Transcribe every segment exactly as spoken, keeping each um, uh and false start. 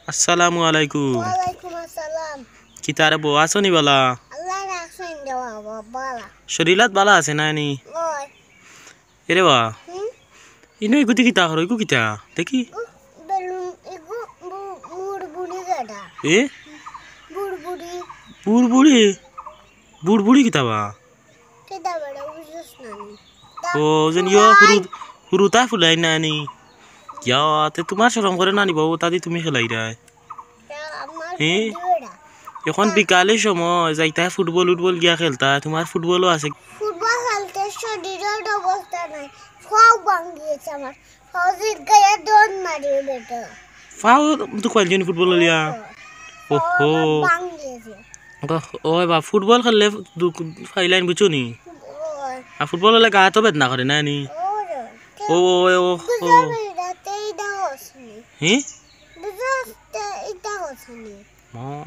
আসসালামু আলাইকুম। ওয়ালাইকুম আসসালাম। কিতা রে বা, আছো নি বালা? আল্লাহ রাখছেন রে বাবা, বালা। শরীলাত বালা আছে না নি? ওই। এরে বা, হুম? ইনো ইগুদি কিতা করো? ইগু কিতা? দেখি। ইগু বেলুন, ইগু বু-, বুড়বুড়ি গাড়া। এ? বুড়বুড়ি। বুড়বুড়ি? বুড়বুড়ি কিতা বা? কিতা বেটা, বুঝছস না নি? ও, যেন ইয়ো হুরু-, হুরুতায় ফুলাই না নি? ইয়া, তে তুমার শরম করে না নি বা, অতাদি তুমি খেলাইরায়। হে? অখন বিকালর সময় যাইতায় ফুটবল উটবল গিয়া খেলতায়, তুমার ফুটবলও আছে। ফুটবল খেলতে শরীলর অবস্থা নাই, পাও ভাঙ্গি গেছে আমার, পাও জিগাইয়া দৌড় মারি বেটা। পাও তো কয়জন ফুটবল খেলিয়া? ও, ওহো। পাও ভাঙ্গি গেছে। ওহ, ওই বা, ফুটবল খেললে দুখ পাইলাইন, বুঝছো নি? ওই। আর ফুটবল খেললে গাতো বেদনা করে না নি? ওই। ও, ও, ও, ও, ও। বুঝলাম, এটা তো এইটা হচ্ছে নি। হে? বুঝলাম, এটা, এটা হচ্ছে নি। মা।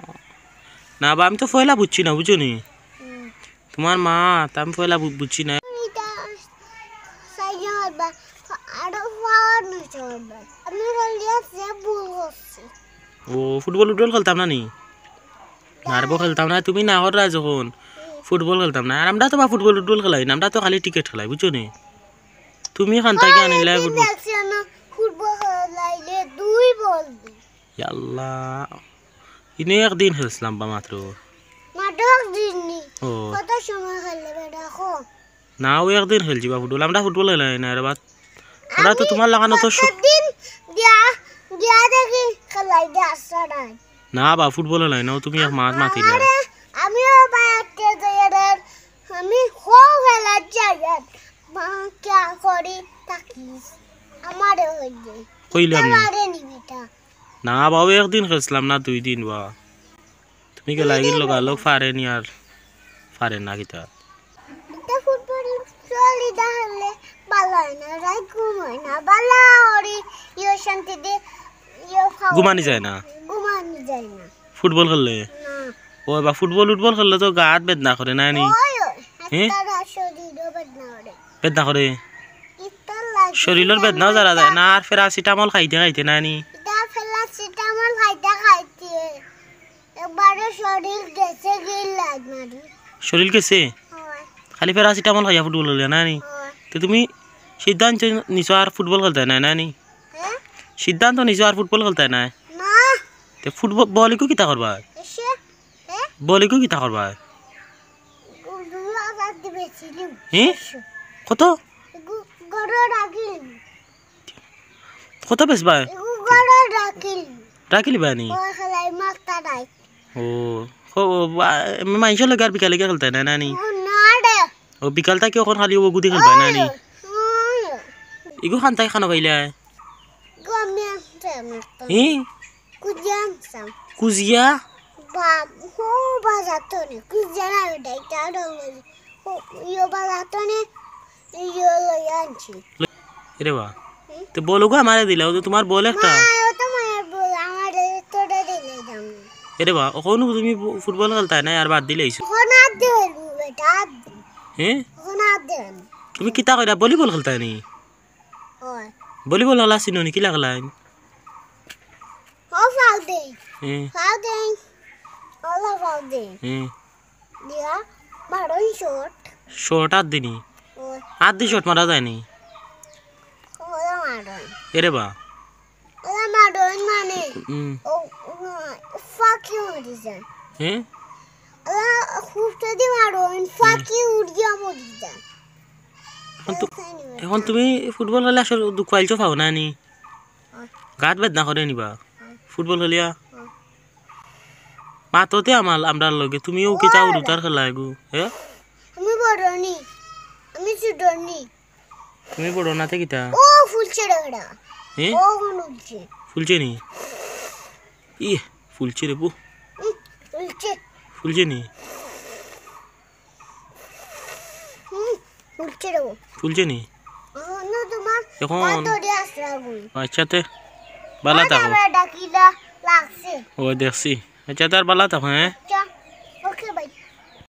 না বা, আমি তো পয়লা বুঝছি না, বুঝছো নি? হুম। তুমার মা, তা আমি পয়লা বু-, বুঝছি না। এটা সাইডে হবা, আরো পাওয়ার নিচে হবা। আমি বলি, যে ভুল করছি। ও, ফুটবল উটবল খেলতাম না নি? না রে বা, খেলতাম না, তুমি না কররায় যখন, ফুটবল খেলতাম না। আর আমরা তো বা ফুটবল উটবল খেলাই না, আমরা তো খালি ক্রিকেট খেলাই, বুঝছো নি? তুমি খান থাকি আনিলায় ফুটবল। দেখছি না, ফুটবল খেলাইলে দুই বল দি। ইয়াল্লা, ইনো একদিন খেলছিলাম বা মাত্র। মাত্র একদিন নি? ও। কত সময় খেললে বেটা, কো? না, অউ একদিন খেলছি বা ফুটবল। আমরা ফুটবল খেলাই না রে বা। আমরা তো আমি তুমার লাখান তো সু- প্রত্যেক দিন গিয়া, গিয়া দেখি খেলাই দিয়া আসছে না। না বা, ফুটবল খেলাই না, তুমি এক মাত মাতিলে। আরে, আমিও বা একটা জায়গার, আমি হো খেলার জায়গার। মা, কিয়া করি থাকিস? আমারে হই যে। কইলাম না। আমারে নিবি তা। না বা, অউ একদিন খেলছিলাম না, দুই দিন বা। তুমি গেলায় গি লগালগ পারে নি আর পারে না কিতা? ইটা ফুটবল চলি তাহলে বালা অয় না, রাইত ঘুম অয় না, বালা অরি ইয়ো শান্তি দে, ইয়ো খাও। ঘুমানি যায় না? ঘুমানি যায় না। ফুটবল খেললে? না। ও বা, ফুটবল উটবল খেললে তো গাত বেদনা করে না নি? ওই, ওই, হে? একটা শরীরও বেদনা করে। বেদনা করে? ইটা লাগে শরীরর বেদনাও জারা যায় না, আর প্যারাসিটামল খাইতে খাইতে না নি? ইটা প্যারাসিটামল খাইতে খাইতে। একবারে শরীর গেছে গিল লাগ মারি। শরীর গেছে? হয়। খালি প্যারাসিটামল খাইয়া ফুটবল খেলিয়া না নি? হয়। তে তুমি সিদ্ধান্ত নিছো আর ফুটবল খেলতায় নায় না নি? হ্যাঁ? সিদ্ধান্ত নিছো আর ফুটবল খেলতায় নায়? না। তে ফুটবল, বল ইগু কিতা করবায়? এসে, হ্যাঁ? বল ইগু কিতা করবায়? গরু আবার দিবে ছিলিম। হ্যাঁ? কত? গরু রাখিলিম। কত বেচবায়? এগু ঘরো রাখিল। রাখিলিবায় নি? ও খেলাই মারতা নাই। ও, ও, ও, বা-, মাইনষর লগে আর বিকালে গিয়া খেলতায় না, না নি? ও, না রে। ও, বিকাল থাকি অখন খালি অগুদি খেলবায় না নি? ওই, ওই। ইগু খান থাকি খানো পাইলায়? গো, আমি আনতে, আমি আনতে। হি? কুজিয়া আনতাম। কুজিয়া? বা-, ও বাজার তো নি, কুজিয়া না ওটা, এটা আরো বলি। ও, ইয়ো বাজার তো নি, ইয়ো লই আনছি। এরে বা, হুম? তে বল ওগু আমারে দিলা, ও তো তুমার বল একটা। মা, ও তো মায়ের বল, আমারে তোরে দিলে দাম। এরে বা, অখনো তুমি ফু-, ফুটবল খেলতায় না, আর বাদ দিলাইছো? অখন আর দেন, বেটা, আর দেন। হে? অখন আর দেন। তুমি কিতা কইরা, ভলিবল খেলতায় নি? ওই। ভলিবল খেলা চিনো নি, কিলা খেলাইন? ও ফাউ দেই। হে। ফাউ দেই। ওলা ফাউ দেই। হে। দিয়া, মারইন শট। শট আত দি নি? ও। আত দি শট মারা যায় নি? ওলা মারইন। এরে বা। ওলা মারইন মানে, হুম। ও, ও, ফাকি মরি যায়। হে? ওলা খুব যদি মারইন, ফাকি উড়িয়া মরি যায়। অখন তু-, অখন তুমি ফুটবল খেলে আসলে দুখ পাইলছো পাও না নি? গাত বেদনা করে নি বা? ফুটবল খেলিয়া? মাততে আমাল, আমরার লগে, তুমিও কিতা উরুতার খেলা এগু, হে? আমি বড় নি, আমি ছোট নি। তুমি বড় না তে কিতা? ও ফুলছে রে ওরা। হে? ও ফুলছে। ফুলছে নি? ই, ফুলছে রে বু। হুম, ফুলছে। ফুলছে নি? হুম, ফুলছে রে বু। ফুলছে নি? অখনো তুমার অখন বাতরে আসরা গুই। আচ্ছা তে, বালা থাকো। বেটা কিলা লাগছে। ও দেখছি। আচ্ছা, তার বালা থাকো, হে? আচ্ছা।